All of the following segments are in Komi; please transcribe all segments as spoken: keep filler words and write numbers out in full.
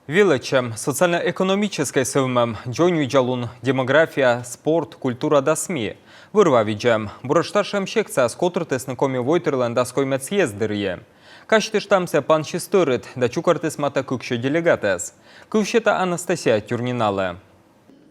Велӧдчӧм, социально-экономическӧй сӧвмӧм, дзоньвидзалун, демография, спорт, культура да СМИ. Вӧр-ва видзӧм. Буретш татшӧм секцияяс котыртісны Коми войтырлӧн дас коймӧд съезд дырйи. Казьтыштам, сійӧ пансис тӧрыт да чукӧртіс матӧ кыксё делегатӧс. Кыв сета Анастасия Тюрниналы.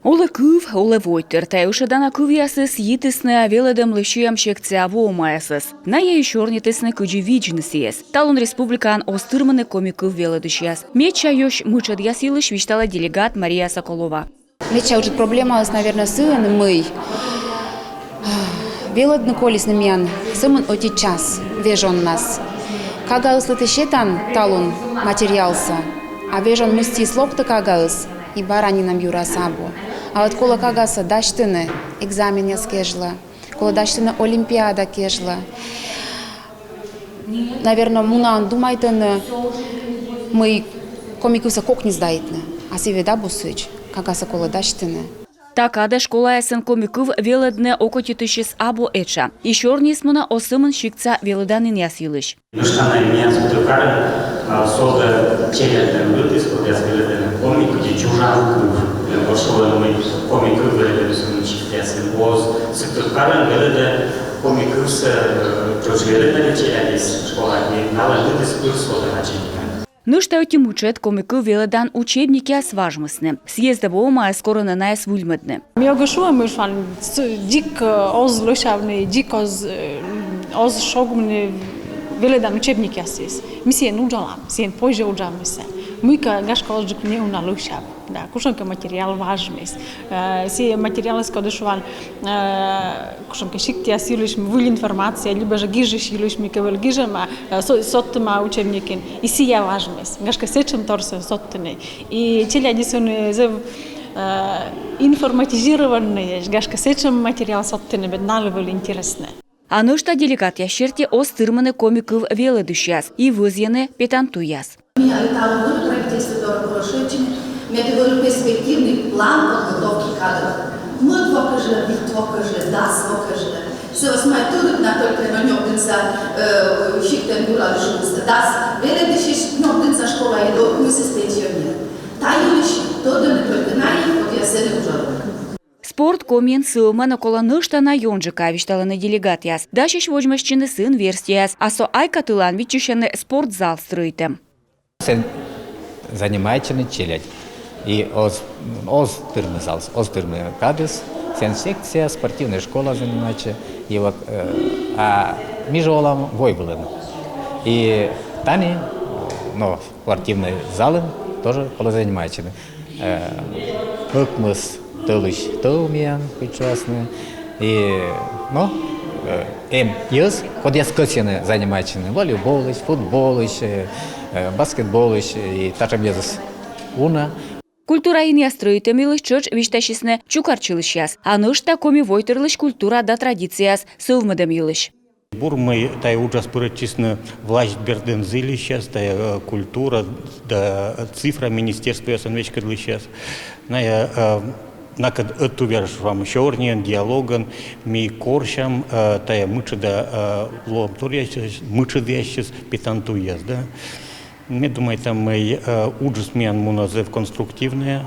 Олӧ кыв, олӧ войтыр. Тайӧ ӧшӧдана кывъясыс йитісны велӧдӧмлы сиӧм секция воӧмаясӧс. Найӧ и сёрнитісны, кыдзи видзны сійӧс. Талун республикаын оз тырмыны коми кыв велӧдысьяс. Медся ёсь мытшӧдъяс йылысь висьталӧ делегат Мария Соколова. Медся ыджыд проблемаыс, наверно, сыын, мый велӧдны колисны миян сӧмын ӧти час вежоннас. Кагаыслы тэ сетан талун материалсӧ, а вежон мысти локтӧ кагаыс, и бара нинӧм юрас абу. А вот колӧ кагасӧ дасьтыны экзаменъяс кежлӧ, колӧ дасьтыны олимпиада кежлӧ. Наверно, мунан думайтӧны, мый коми кывсӧ кокни сдайтны, а сійӧ ведь абу сідз, кагасӧ колӧ дасьтыны. Та кадӧ школаясын коми кыв велӧдны окотитысьыс абу этша. И сёрниыс мунӧ оз сӧмын сиктса велӧданінъяс йылысь. Нӧшта на миян Сыктывкарын, а, содӧ челядьлӧн быдтіс, кодъяс велӧдӧны коми, кыдзи чужан кыв. Э, вот шуӧны, мый коми кыв велӧдӧны сӧмын сиктъясын. Оз, Сыктывкарын велӧдӧ коми кывсӧ, э, тшӧтш велӧдӧны челядьыс школаын, и налӧн быдтіс пыр содӧ начальникӧн. Нӧшта ӧти мытшӧд — коми кыв велӧдан учебникъяс важмисны. Съездӧ воӧмаяс корӧны найӧс выльмӧдны. Ми огӧ шуӧ, мый шуам, с-, дзик, э, оз лӧсявны, дзик оз, э, оз шогмыны велӧдан учебникъясыс. Ми сійӧн уджалам, сійӧн позьӧ уджавнысӧ. Мыйкӧ, гашкӧ, озджык неуна лӧсяв. Да, кутшӧмкӧ материал важмис. Э, сійӧ материалыс, коді, шуам, э, кутшӧмкӧ сиктъяс йылысь выль информация, либӧ жӧ гижысь йылысь мыйкӧ вӧлі гижӧма, э, со-, содтӧма учебникын. И сійӧ важмис. Гашкӧ, сэтшӧмторсӧ содтыны. И челядьыс ӧні зэв, э, информатизированнӧйӧсь, гашкӧ, сэтшӧм материал содтыны, мед налы вӧлі интереснӧ. А нӧшта делегатъяс серти оз тырмыны коми кыв велӧдысьяс и вӧзйӧны петан туйяс. Ми талун правительство дорӧ пырӧ шыӧдчыны, мед вӧлі перспективный план подготовки кадров. Мӧд во кежлӧ, вит во кежлӧ, дас во кежлӧ. Сійӧс мый тӧдӧ на только но нёгдінса, э, сиктын юралысь дас велӧдысьысь, нёгдінса школаын, и ӧкмысыс пенсионер. Та йылысь тӧдӧны только найӧ, кодъяс сэні уджалӧны. Спорт Комиын сӧвмӧ, но колӧ нӧшта на ёнджыка, висьталӧны делегатъяс. Дасьӧсь водзмӧстчыны сын верстьӧяс, а со «Айкатылаын» виччысьӧны спортзал стрӧитӧм. Сэн занимайтчӧны челядь. И оз, оз тырмы залыс, оз тырмы кадыс, сэн секция, спортивная школа занимайтчӧ. И вот, э, а ми жӧ олам войвылын. И тані, но, спортивный залын тоже колӧ занимайтчыны. Э, ӧкмыс тӧлысь тӧв миян кутшасны. И, но, э, эм йӧз, кодъяс кӧсйӧны занимайтчыны волейболысь, футболысь, э, э, баскетболысь, и татшӧм йӧзыс уна. Культура инъяс стрӧитӧм йылысь тшӧтш висьтасисны чукӧртчылысьяс, а нӧшта коми войтырлысь культура да традицияяс сӧвмӧдӧм йылысь. Бур, мый тайӧ уджас пырӧдчисны власть бердын зільысьяс, тайӧ, э, культура да цифра министерствоясын веськӧдлысьяс. Найӧ, э, накӧд ӧтувъя, шуам, сёрниӧн, диалогӧн ми корсям, э, тайӧ мытшӧда, э, лоӧмторъясысь, мытшӧдъясысь петан туйяс, да. Ме думайта, мый, э, уджыс миян мунӧ зэв конструктивнӧя,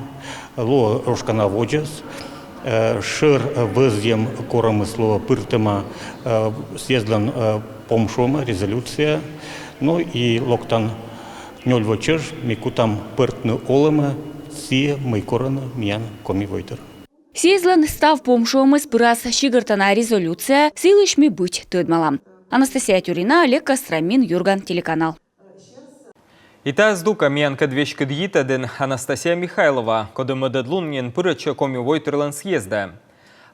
лоӧ рошкана водзӧс, э, шӧр, э, вӧзйӧм корӧмыс лоӧ пыртӧма, э, съездлӧн, э, помшуӧма резолюция, ну и локтан нёль во чӧж ми кутам пӧртны олӧмӧ сійӧ, мый корӧны миян коми войтыр. Съездлӧн став помшуӧмыс пырас сигӧртана резолюцияӧ, сы йылысь ми быть тӧдмалам. Анастасия Тюрина, Олег Костромин, «Юрган» телеканал. И тайӧ здукӧ миянкӧд веськыд йитӧдын Анастасия Михайлова, коді мӧдӧд лун нин пырӧдчӧ коми войтырлӧн съездӧ.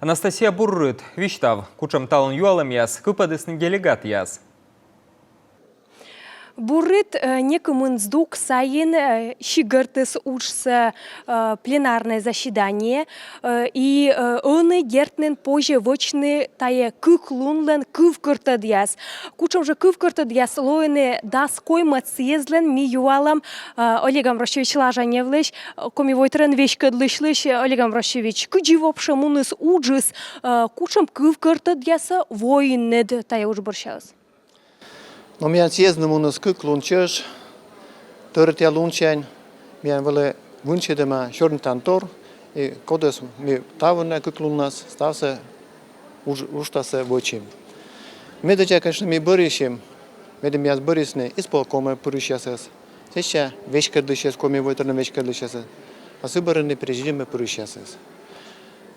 Анастасия, бур рыт. Висьтав, кутшӧм талун юалӧмъяс кыпӧдісны делегатъяс. Бур рыт, э, некымын здук сайын, э, сигӧртіс уджсӧ, э, пленарнӧй заседание, э, и, э, ӧні, дерт нин, позьӧ вӧчны тайӧ кык лунлӧн кывкӧртӧдъяс. Кутшӧм жӧ кывкӧртӧдъяс лоины дас коймӧд съездлӧн, ми юалам, э, Олег Амвросьевич Лажаневлысь, э, коми войтырӧн веськӧдлысьлысь. Олег Амвросьевич, кыдзи вообще муніс уджыс, э, кутшӧм кывкӧртӧдъяссӧ воинныд тайӧ удж бӧрсяыс? Но миян съездны муніс кык лун чӧж, тӧрытъя лунсянь Миян вӧлі вынсьӧдӧма сёрнитан тор, и кодӧс ми таво на кык луннас ставсӧ уж-, уджтассӧ вӧчим. Медводдза, конечно, ми бӧрйысим, медым миян бӧрйисны исполкомӧ пырысьясӧс, сэсся веськӧдлысьясӧс, Коми войтырлӧн веськӧдлысьясӧс, а сы бӧрын и президиумӧ пырысьясӧс.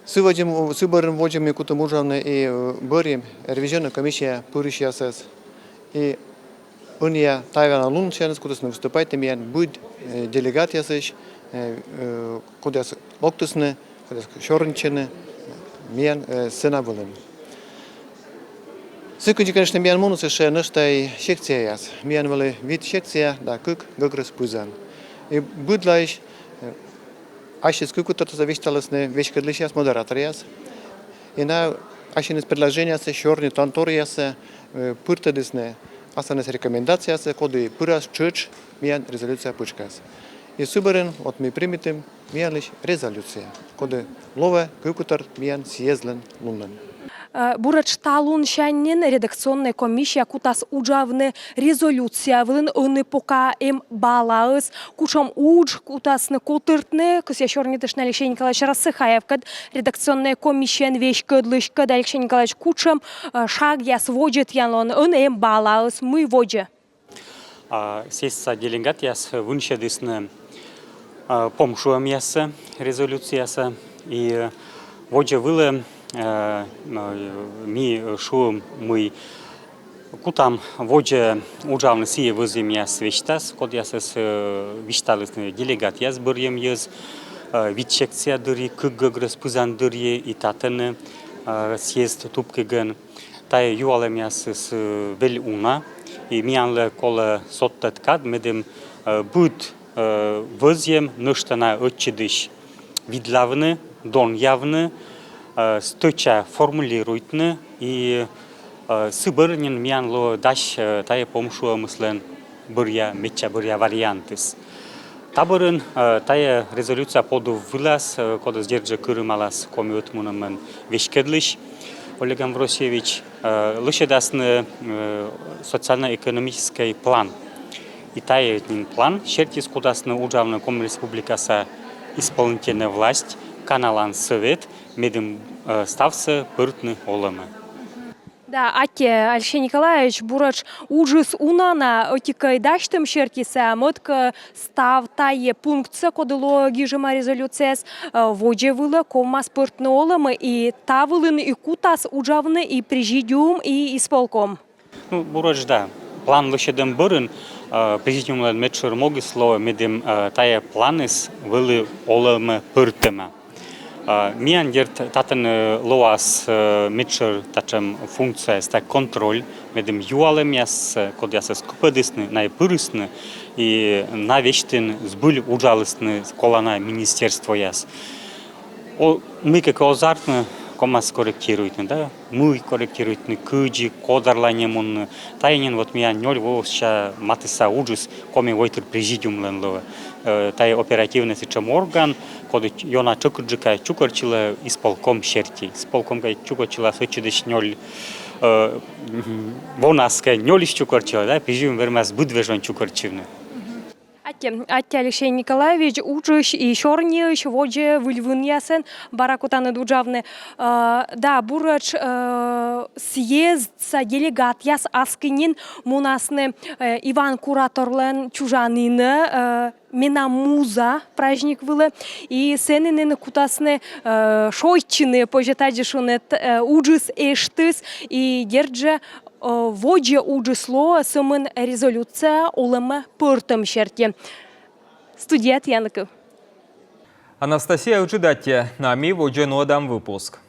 Сы водзӧ-, сы бӧрын водзӧ ми кутім уджавны и, э, бӧрйим ревизионнӧй комиссияӧ пырысьясӧс. И ӧнія таво на лунсяньыс кутісны выступайтны миян быд, э, делегатъясысь, э, э, кодъяс локтісны, кодъяс сёрнитчӧны миян, э, сцена вылын. Сы кындзи, конечно, миян муніс ещӧ нӧшта и секцияяс. Миян вӧлі вит секция да кык гӧгрӧс пызан. И быдлаысь, э, ассьыс кык котыртасӧ висьталісны веськӧдлысьяс, модераторъяс. И найӧ ассьыныс предложениеяссӧ, сёрнитан торъяссӧ, э, пыртӧдісны асланыс рекомендациясӧ, коді пырас тшӧтш миян резолюция пытшкас. И сы бӧрын вот ми примитім миянлысь резолюция, коді лоӧ кык котырт миян съездлӧн лунӧн. Э, буретш та лунсянь нин редакционнӧй комиссия кутас уджавны резолюция вылын, ӧні пока эм балаыс. Кутшӧм удж кутасны котыртны, кӧсъя сёрнитыштны Алексей Николаевич Рассыхаевкӧд, редакционнӧй комиссияӧн веськӧдлыськӧд. Алексей Николаевич, кутшӧм, э, шагъяс водзӧ тіянлӧн, ӧні эм балаыс, мый водзӧ? А, съездса делегатъяс вынсьӧдісны, а, помшуӧмъяссӧ резолюциясӧ. И водзӧ вылӧ, э, м, ми шуим, мый кутам водзӧ уджавны сійӧ вӧзйӧмъяс весьтас, кодъясӧс, э, висьталісны делегатъяс, бӧрйӧм йӧз, э, вит секция дырйи, кык гӧгрӧс пызан дырйи, и татӧні, э, съезд тупкигӧн. Тайӧ юалӧмъясыс, э, вель уна, и миянлы колӧ содтӧд кад, медым, э, быд, э, вӧзйӧм нӧшта на ӧтчыдысь видлавны, донъявны, э, стӧча формулируйтны, и, э, сы бӧрын нин миян лоӧ дась, э, тайӧ помшуӧмыслӧн бӧръя, медся бӧръя вариантыс. Та бӧрын, э, тайӧ резолюция подув вылас, э, кодӧс дерт жӧ кырымалас Коми ӧтмунӧмӧн веськӧдлысь Олег Амвросьевич, э, лӧсьӧдасны, э, социально-экономическӧй план. И тайӧ нин план сертиыс кутасны уджавны Коми Республикаса исполнительнӧй власть, Каналан Сӧвет, медым, э, ставсӧ пӧртны олӧмӧ. Да, аттьӧ, Алексей Николаевич, буретш уджыс уна на, ӧти-кӧ, дасьтӧм сертисӧ, а мӧд-кӧ, став тайӧ пунктсӧ, коді лоӧ гижӧма резолюцияас, э, водзӧ вылӧ ковмас пӧртны олӧмӧ, и та вылын и кутас уджавны и президиум, и исполком. Ну, буретш да. План лӧсьӧдӧм бӧрын, э, президиумлӧн медшӧр могыс лоӧ, медым, э, тайӧ планыс вӧлі олӧмӧ пӧртӧма. А, миян, дерт, татӧн, э, лоас, э, медшӧр татшӧм функцияыс, тайӧ контроль, медым юалӧмъяс, э, кодъясӧс кыпӧдісны, найӧ пырисны, и на весьтын збыль уджалісны колана министерствояс. О, мыйкӧ кӧ оз артмы, ковмас корректируйтны, да? Мый корректируйтны, кыдзи, кодарлань мунны. Тайӧ нин вот миян нёль вося матысса уджыс Коми войтыр президиумлӧн лоӧ. Э, тайӧ оперативнӧй сэтшӧм орган, коді ч-, ёна тшӧкыдджыка чукӧртчылӧ исполком серти. Исполком кӧ чукӧртчылас ӧтчыдысь нёль, э, вонас кӧ нёльысь чукӧртчылӧ, да, президиум вермас быд вежон чукӧртчывны. Аттьӧ, аттьӧ, Алексей Николаевич, уджысь и сёрниысь. Водзӧ выль вынъясӧн бара кутанныд уджавны. Э, да, буретш, э, съездса делегатъяс аски нин мунасны, э, Иван Кураторлӧн чужанінӧ, э, «Менам муза» праздник вылӧ, и сэні нин кутасны, э, шойччыны, позьӧ тадзи шуны, т-, э, уджыс эштіс, и дерт жӧ, э, водзӧ уджыс лоӧ сӧмын резолюция олӧмӧ пӧртӧм серти. Студия, тіянлы кыв. Анастасия, ыджыд аттьӧ. А ми водзӧ нуӧдам выпуск.